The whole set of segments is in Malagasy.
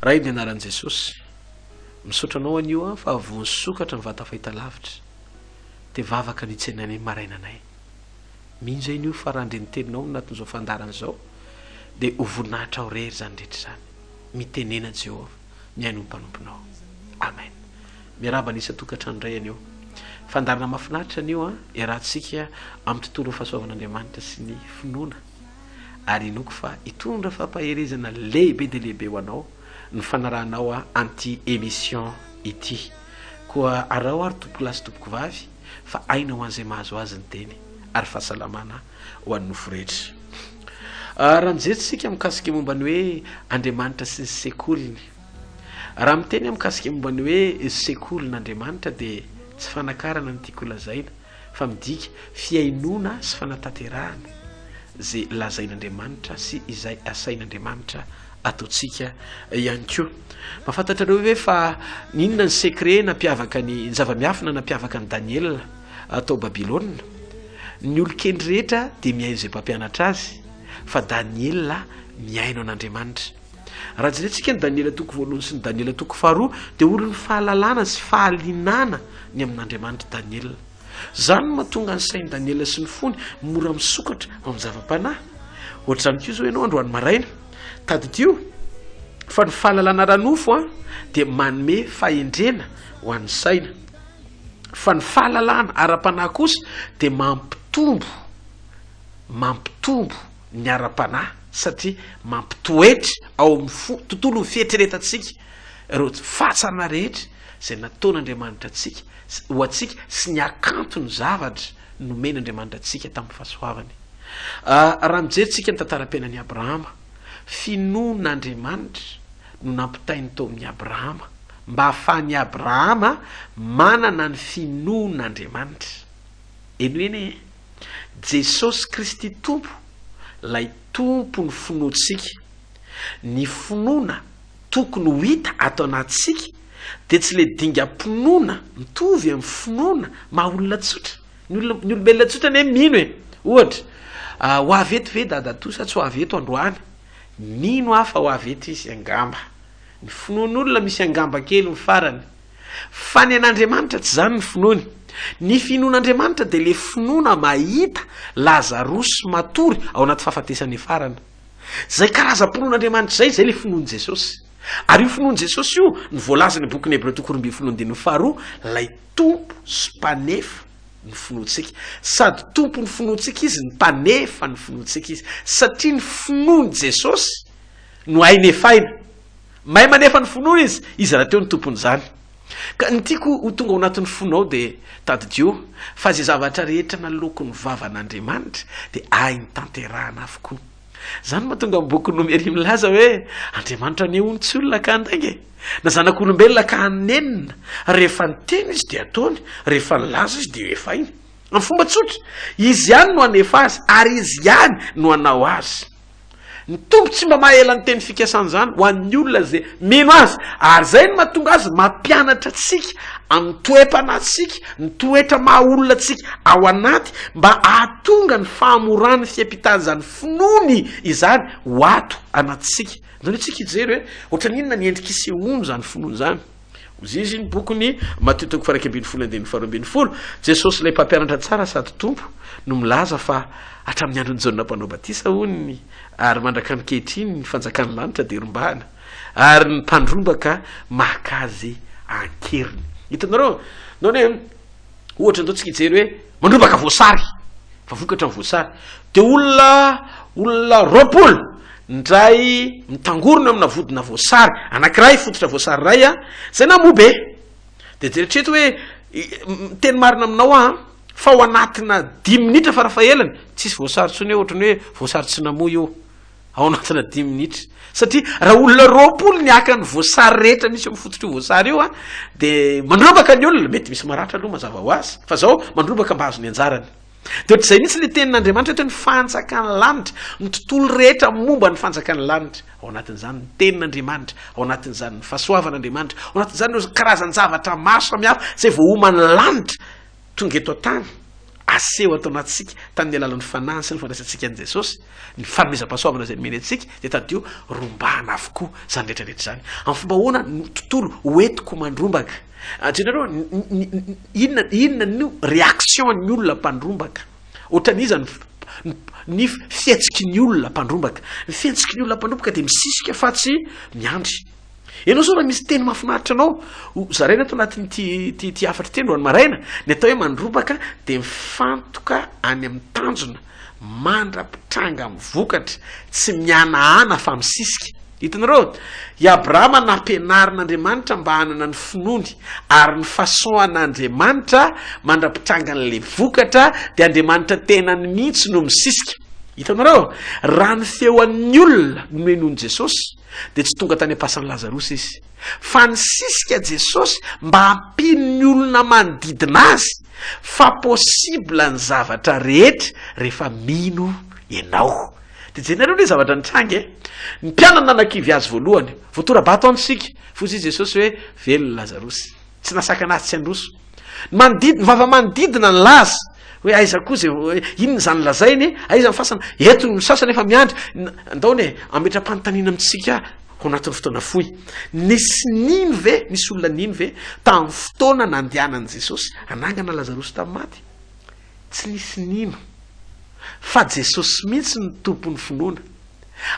Ray amin'ny anaran'i Jesosy, misaotra anao anio aho fa voasokatra ny vata fahitalavitra, dia vavaka ny hitsenanay ny marainanay. Mino izay anio fa raha handre ny teninao anatin'izao fandaharana izao, dia ho voninahitrao irery izany rehetra izany. Mitenena Jehovah, mihaino ny mpanomponao. Amen. Miarahaba ny isan-tokantrano indray anio. Fandaharana mahafinaritra anio an, iarahantsika amin'ny tontolon'ny fahasoavan'Andriamanitra sy ny finoana. Ary inoako fa hitondra fampaherezana lehibe dia lehibe ho anao ny fanarahanao an'ity émission ity. Koa araho ary tompokolahy sy tompokovavy fa aina ho an'izay mahazo azy ny teny ary fahasalamana ho an'ny nofo rehetra. Raha mijery isika mikasika momba ny hoe Andriamanitra sy ny sekoliny. Raha miteny aho mikasika momba ny hoe sekolin'Andriamanitra dia tsy fanakarana no tiako holazaina fa midika fihainoana sy fanatanterahana izay lazain'Andriamanitra sy izay asain'Andriamanitra ataontsika ihany koa. Mahafantatrareo ve fa inona ny secret nampiavaka ny ny zava-miafina nampiavaka an'i Daniela tao Babylona? Ny olon-kendry rehetra dia mihaino izay mpampianatra azy fa Daniela mihaino an'Andriamanitra. Raha jerentsika ny Daniela toko voalohany sy ny Daniela toko faharoa dia olon'ny fahalalana sy fahalinana ny amin'Andriamanitra Daniela. Izany no mahatonga ny sain'i Daniela sy ny fony mora misokatra amin'ny zava-panahy. Ohatr'izany koa izao ianao androany maraina. Tadidio fa ny fahalalana ara-nofo dia manome fahendrena ho an'ny saina. Fa ny fahalalana ara-panahy kosa dia mampitombo mampitombo ny ara-panahy satria mampitoetra ao amin'ny fo, tontolon'ny fieritreretantsika ireo fahatsarana rehetra izay nataon'Andriamanitra antsika ho antsika sy ny hakanton'ny zavatra nomen'Andriamanitra antsika tamin'ny fahasoavany. Raha mijery tsika ny tantaram-piainan'i Abrahama, finoan'Andriamanitra no nampitainy tao amin'i Abrahama mba hahafahan'i Abrahama manana ny finoan'Andriamanitra. Henoy anie e! Jesosy Kristy Tompo, lay Tompon'ny finoantsika. Ny finoana tokony ho hita ato anatintsika dia tsy le dingam-pinoana mitovy amin'ny finoana maha olona tsotra. Ny olona, ny olombelona tsotra anie mino e! Ohatra, ho avy eto ve dadatoa sa tsy ho avy eto androany? Mino aho fa ho avy eto izy angamba. Ny finoan'olona misy angamba kely ny farany. Fa ny an'Andriamanitra tsy izany ny finoany. Ny finoan'Andriamanitra dia le finoana mahita Lazarosy matory ao anaty fahafatesana hiafarana. Izay karazam-pinoan'Andriamanitra izay, izay le finoan'i Jesosy. Ary io finoan'i Jesosy io no voalazan'ny bokin'ny Hebreo toko 12 andininy faharoa, ilay Tompo sy Mpanefa ny finoantsika. Sady Tompon'ny finoantsika Izy no Mpanefa ny finoantsika Izy. Satria ny finoan'i Jesosy no hainy efaina. Mahay manefa ny finoana izy, izy rahateo no tompon'izany. Ka ny tiako ho tonga ao anatin'ny fonao dia tadidio fa izay zavatra rehetra naloaky ny vavan'Andriamanitra dia hainy tanterahana avokoa. Izany no mahatonga ny boky Nomery milaza hoe Andriamanitra anie hono tsy olona ka handainga e! Na zanak'olombelona ka hanenina. Rehefa niteny izy dia ataony, rehefa nilaza izy dia efainy. Amin'ny fomba tsotra, izy ihany no hanefa azy ary izy ihany no hanao azy. Ny Tompo tsy mba mahela ny teny fikasana izany ho an'ny olona izay mino Azy, ary izay no mahatonga Azy mampianatra antsika amin'ny toe-panahintsika, ny toetra maha olona antsika ao anaty, mba hahatonga ny fahamoran'ny fiampitan'izany finoany izany ho ato anatintsika. Izany hoe tsika hijery hoe ohatran'ny inona ny endrika isehoany izany finoana izany. Hozizy ny bokin'i Matio toko faha 11 andininy faha 12, Jesosy ilay mpampianatra tsara sady Tompo no milaza fa hatramin'ny andron'i Jaona mpanao batisa hono ary mandraka ankehitriny ny fanjakan'ny lanitra dia rombahana ary ny mpandrombaka maka azy an-keriny. Hitanareo? Nao anie ohatra andao tsika hijery hoe mandrombaka voasary fa vokatra ny voasary dia olona olona 20 ndray mitangorona amina vodina voasary anankiray fototra voasary iray a zay namoa be dia jeretreto hoe miteny marina aminao aho fa ao anatina dimy minitra farafahelany tsisy voasary tsony hoe ohatrany hoe voasary tsy namoa io ao anatina dimy minitra satria raha olona 20 ny haka ny voasary rehetra misy eo amin'ny fototr'io voasary io a de mandrobaka ny olona, mety misy maratra aloha mazava ho azy fa zao mandrobaka mba hahazo ny anjarany. De ohatr'izay mihitsy le tenin'Andriamanitra eto hoe ny fanjakan'ny lanitra, ny tontolo rehetra momba ny fanjakan'ny lanitra, ao anatin'izany ny tenin'Andriamanitra, ao anatin'izany ny fahasoavan'Andriamanitra, ao anatin'izany ireo karazan-javatra maro samihafa izay voaoman'ny lanitra tonga eto an-tany. aseho ato anatintsika tamin'ny alalan'ny Fanahiny sy ny fandraisantsika an'i Jesosy, ny fanomezam-pahasoavana izay nomeny antsika, dia tadidio rombahana avokoa izany rehetra rehetra izany. Amin'ny fomba ahoana no tontolo hoentiko mandrombaka? Jereo, inona, inona no réaction an'ny olona mpandrombaka? Ohatran'iza ny ny fihetsiky ny olona mpandrombaka? Ny fihetsiky ny olona mpandrombaka dia misisika fa tsy miandry. Ianao zao raha misy teny mahafinaritra anao ho zaraina ato anatin'ity ity ity hafatra ity androany maraina, ny atao hoe mandrombaka dia mifantoka any amin'ny tanjona mandra-pitranga amin'ny vokatra, tsy mihanahana fa misisika. Hitanareo? I Abrahama nampianarin'Andriamanitra mba hanana ny finoany, ary ny façon an'Andriamanitra mandra-pitrangan'ilay vokatra dia Andriamanitra tenany mihitsy no misisika. Hitanareo? Raha ny feon'ny olona no nohenoin'i Jesosy, dia tsy tonga tany am-pasan'i Lazarosy izy. Fa nisisika Jesosy mba hampino ny olona manodidina azy fa possible ny zavatra rehetra rehefa mino ianao. Dia jerenareo anie zavatra nitranga e! Ny mpianany nanakivy azy voalohany. Voatora-bato any isika. Foza i Jesosy hoe, Velona Lazarosy. Tsy nasakana azy tsy handroso. Ny manodidina, ny vava manodidina nilaza hoe aiza koa izay, hoe inona izany lazainy e? Aiza ny fasana? Eto ny sasany efa miandry. Andao anie hametra-panontaniana amintsika ao anatin'ny fotoana fohy. Nisy nino ve, nisy olona nino ve tamin'ny fotoana nandehanan'i Jesosy hanangana Lazarosy tamin'ny maty? Tsy nisy nino. Fa Jesosy mihitsy no tompon'ny finoana.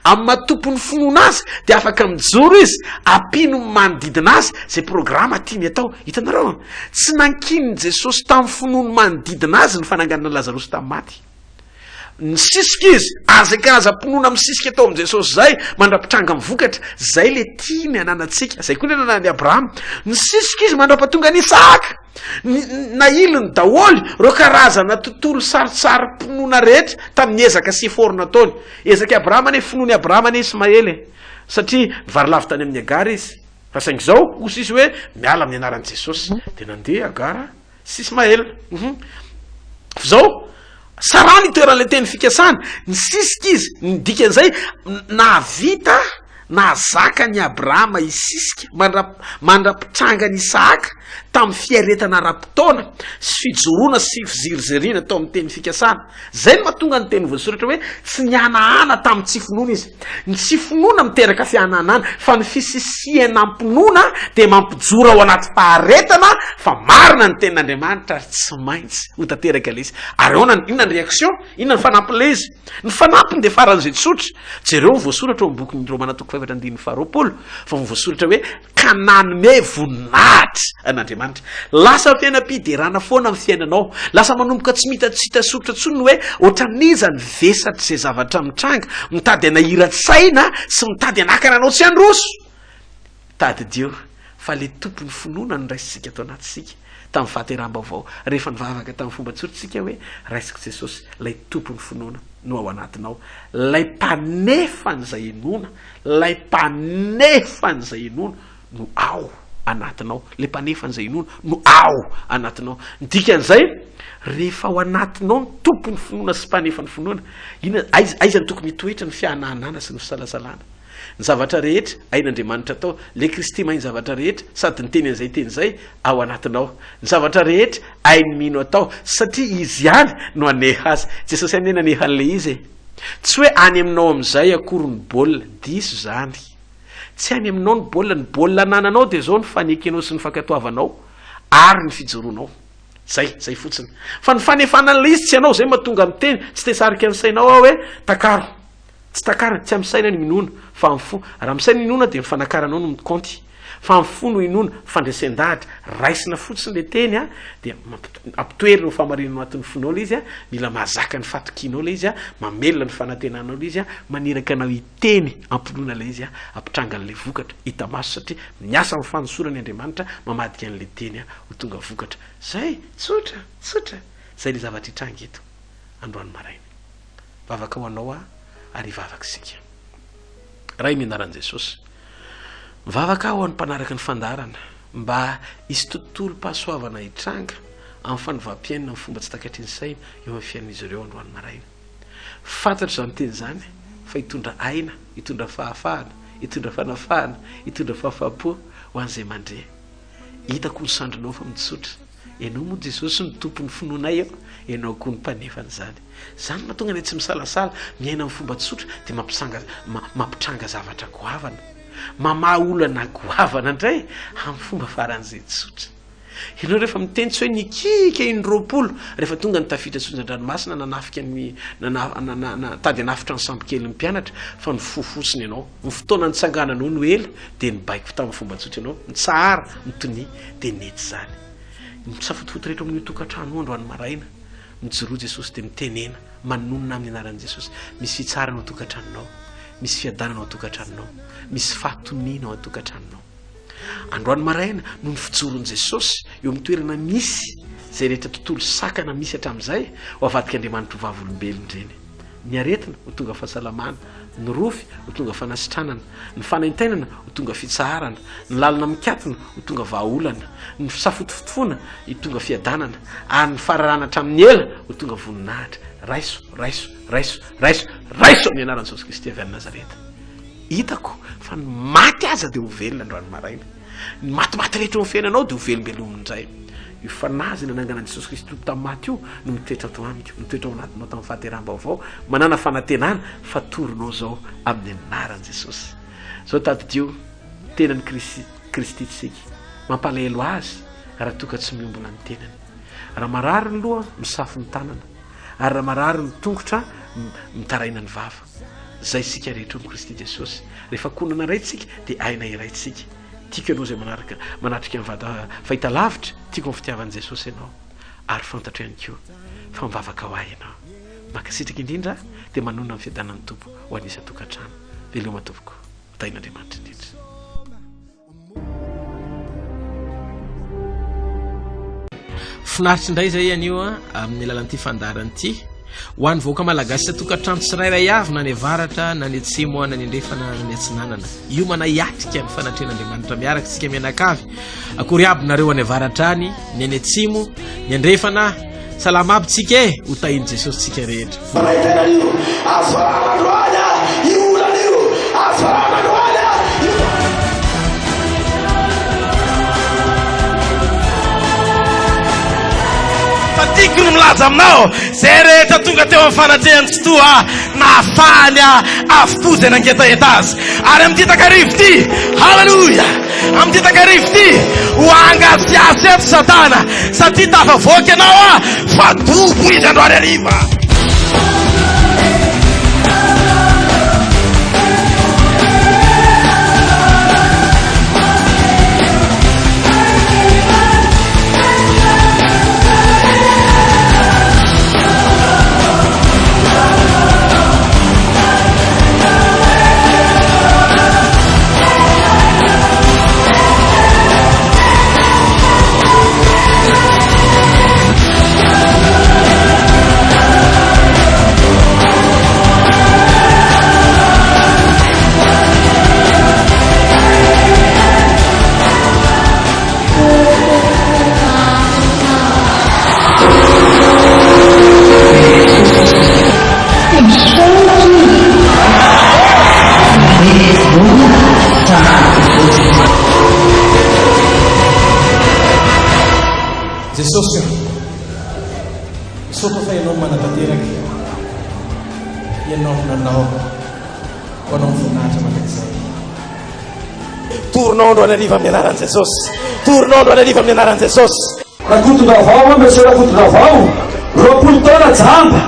Amin'ny maha tompon'ny finoana azy dia afaka mijoro izy ampino ny manodidina azy izay programa tiany atao. Hitanareo? Tsy nankinin'i Jesosy tamin'ny finoan'ny manodidina azy ny fananganana Lazarosy tamin'ny maty. Nisisika izy, ary izay karazam-pinoana misisika tao amin'i Jesosy izay mandra-pitranga ny vokatra, izay ilay tiany hananantsika, izay koa ilay nananan'i Abrahama. Nisisika izy mandra-pahatonga an'i Isaka. Nahiliny daholo ireo karazana tontolo sarintsarim-pinoana rehetra tamin'ny ezaka sy effort nataony. Ezak'i Abrahama anie, finoan'i Abrahama anie Ismaely e! Satria nivarilavo tany amin'i Agara izy. Fa saingy izao, hoy izy hoe, miala amin'ny anaran'i Jesosy. Dia nandeha Agara sy Ismaela. Hum. Fa izao, Saraha ny toeran'ilay teny fikasana. Nisisika izy. Ny dikan'izay, nahavita nahazaka an'i Abrahama hisisika mandra, mandra-pitrangan'i Isahaka tamin'ny fiaretana ara-potoana sy fijoroana sy fiziriziriana tao amin'ny teny fikasana. Izay no mahatonga ny teny voasoratra hoe tsy nihanahana tamin'ny tsy finoana izy. Ny tsy finoana miteraka fihananana, fa ny fisisihana am-pinoana dia mampijoro ao anaty faharetana fa marina ny tenin'Andriamanitra ary tsy maintsy ho tanteraka ilay izy. Ary ahoana, inona ny réaction? Inona ny fanampin'ilay izy? Ny fanampiny dia faran'izay tsotra. Jereo ny voasoratra ao amin'ny bokin'ny Romana toko fahefatra andininy faharoapolo fa voasoratra hoe ka nanome voninahitra an'Andriamanitra. Lasa fiainam-piderana foana ny fiainanao. Lasa manomboka tsy mita tsy hita soritra intsony ny hoe ohatran'iza ny vesatr'izay zavatra mitranga, mitady hanahiran-tsaina sy mitady hanakana anao tsy handroso. Tadidio fa ilay Tompon'ny finoana no raisintsika ato anatintsika tamin'ny fahateraham-baovao, rehefa nivavaka tamin'ny fomba tsotra isika hoe, Raisiko Jesosy, ilay Tompon'ny finoana no ao anatinao, ilay Mpanefa an'izay inoana. Ilay mpanefa an'izay inoana no ao anatinao. Ilay mpanefa an'izay inoana no ao anatinao. Ny dikan'izay, rehefa ao anatinao ny tompon'ny finoana sy mpanefa ny finoana, inona, aiza, aiza no tokony hitoetra ny fihanahana sy ny fisalasalana? Ny zavatra rehetra hain'Andriamanitra atao. Ilay Kristy mahay ny zavatra rehetra sady niteny an'izay teny izay ao anatinao. Ny zavatra rehetra hain'ny mino atao satria Izy ihany no haneha azy. Jesosy anie naneha an'ilay izy e. Tsy hoe any aminao amin'izay akory ny baolina, diso izany. Tsy any aminao ny baolina, ny baolina anananao dia izao ny fanekenao sy ny fankatoavanao ary ny fijoroanao. Zay, zay fotsiny. Fa ny fanefana an'ilay izy tsy anao, zay mahatonga miteny, tsy te hisarika ny sainao aho hoe takaro. Tsy takarina, tsy amin'ny saina ny minoana fa amin'ny fo. Raha amin'ny saina inoana dia ny fanakaranao no mikaonty. Fa amin'ny fo no inoana, fandresen-dahatra, raisina fotsiny ilay teny a, dia ampitoerina ho fahamarinana ao anatin'ny fonao ilay izy a, mila mahazaka ny fatokianao ilay izy a, mamelona ny fanantenanao ilay izy a, maniraka anao hiteny am-pinoana ilay izy a, hampitranga an'ilay vokatra hita maso satria miasa amin'ny fanosorany Andriamanitra mamadika an'ilay teny ho tonga vokatra. Zay! Tsotra! Tsotra! Zay ilay zavatra hitranga eto androany maraina. Vavaka ho anao aho ary hivavaka isika. Ray amin'ny anaran'i Jesosy. Mivavaka aho ho an'ny mpanaraka ny fandaharana mba hisy tontolom-pahasoavana hitranga amin'ny fanovam-piainana amin'ny fomba tsy takatry ny saina eo amin'ny fiainan'izy ireo androany maraina. Fantatro izany teny izany fa hitondra aina, hitondra fahafahana, hitondra fanafahana, hitondra fahafaham-po ho an'izay mandre. Hitako ny sandrinao fa mitsotra. Ianao moa Jesosy no tompon'ny finoanay eo, Ianao koa no mpanefa an'izany. Izany no mahatonga anay tsy misalasala, miaina amin'ny fomba tsotra dia mampisanga, mampitranga zavatra goavana. Mamaha olana goavana indray amin'ny fomba faran'izay tsotra. Ianao rehefa miteny tsy hoe nikiaka in-droapolo rehefa tonga ny tafiditra sy onjan-dranomasina nanafika ny nitady hanafitra ny sambokelin'ny mpianatra fa nifoha fotsiny ianao. Ny fotoana nitsangananao no ela dia nibaiko tamin'ny fomba tsotra ianao, nitsahara, nitonia dia nety izany. Ny misafotofoto rehetra ao amin'io tokantrano io androany maraina, mijoroa Jesosy dia mitenena, manonona amin'ny anaran'i Jesosy. Misy fitsaharana ao an-tokantranonao, misy fiadanana ao an-tokantranonao, misy fahatoniana ao an-tokantranonao. Androany maraina, noho ny fijoron'i Jesosy eo amin'ny toerana misy izay rehetra tontolo sakana misy hatramin'izay, ho avadik'Andriamanitra ho vavolombelona ireny. Ny aretina ho tonga fahasalamana, ny rofy ho tonga fanasitranana, ny fanaintainana ho tonga fitsaharana, ny lalana mikatona ho tonga vahaolana, ny fisafotofotoana hitonga fiadanana, ary ny fararana hatramin'ny ela ho tonga voninahitra. Raiso, raiso, raiso, raiso, raiso amin'ny anaran'i Jesosy Kristy avy any Nazareta. Hitako fa ny maty aza dia ho velona androany maraina. Ny matimaty rehetra eo amin'ny fiainanao dia ho velombelomina indray. Io Fanahy izay nanangana an'i Jesosy Kristy Tompo tamin'ny maty io no mitoetra ato amiko, mitoetra ao anatinao tamin'ny fahateraham-baovao. Manàna fanantenana fa torinao izao amin'ny anaran'i Jesosy. Izao tadidio, tenan'i Kristy, Kristy tsika. Mampalahelo Azy raha toa ka tsy miombona ny tenany. Raha marary ny loha, misafo ny tanana. Ary raha marary ny tongotra, mitaraina ny vava. Zay isika rehetra ao amin'i Kristy Jesosy. Rehefa ankohonana iray tsika dia aina iray tsika. Tiako ianao izay manaraka manatrika ny vata fahitalavitra, tiako amin'ny fitiavan'i Jesosy ianao. Ary fantatro ihany koa fa mivavaka ho ahy ianao. Mankasitraka indrindra dia manonona ny fiadanan'ny Tompo ho an'ny isan-tokantrano. Veloma tompoko. Ho tahin'Andriamanitra indrindra. Finaritra indray izay anio amin'ny alalan'ity fandaharana ity. Ho an'ny vahoaka malagasy isan-tokantrano tsirairay avy na any avaratra na any atsimo na any andrefana na any atsinanana. Hiomana hiatrika ny fanatrehan'Andriamanitra miaraka isika mianakavy. Akory aby nareo any avaratra any, ny any atsimo, ny andrefana. Salama aby tsika e! Ho tahin'i Jesosy tsika rehetra. Fanaintainana io, afarana androany io olana io, afarana androany io. Fa tiako ny milaza aminao, izay rehetra tonga teo amin'ny fanatrehan'i Tsitoha, nahafahany avokoa izay nangetaheta azy. Ary amin'ity takariva ity, haleloia! Amin'ity takariva ity, ho hangasiasy eto Satana, satria tafavoaka ianao ah, fa dobo izy androany hariva. Jesosy ô, misaotra fa Ianao no manatanteraka, Ianao no nanao, ho Anao ny voninahitra mandrakizay. Torinao androany hariva amin'ny anaran'i Jesosy. Torinao androany hariva amin'ny anaran'i Jesosy. Rakotondravao a, Monsieur Rakotondravao, 20 taona jamba,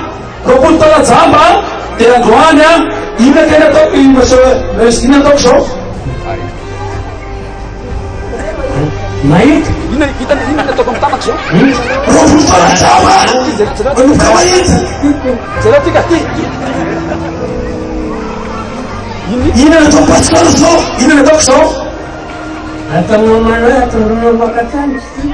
20 taona jamba dia androany a, inona kay ny ataoko i Monsieur, Monsieur, inona ataoko zao? Nahita? Inona inona inona ataoko amin'ny tanako zao? 20 taona jamba, manomboka mahita. Jereo ty ka ty. Inona no ataoko pasteur zao? Inona no ataoko zao? Ataonao manao, ataonao maka tany izy ty.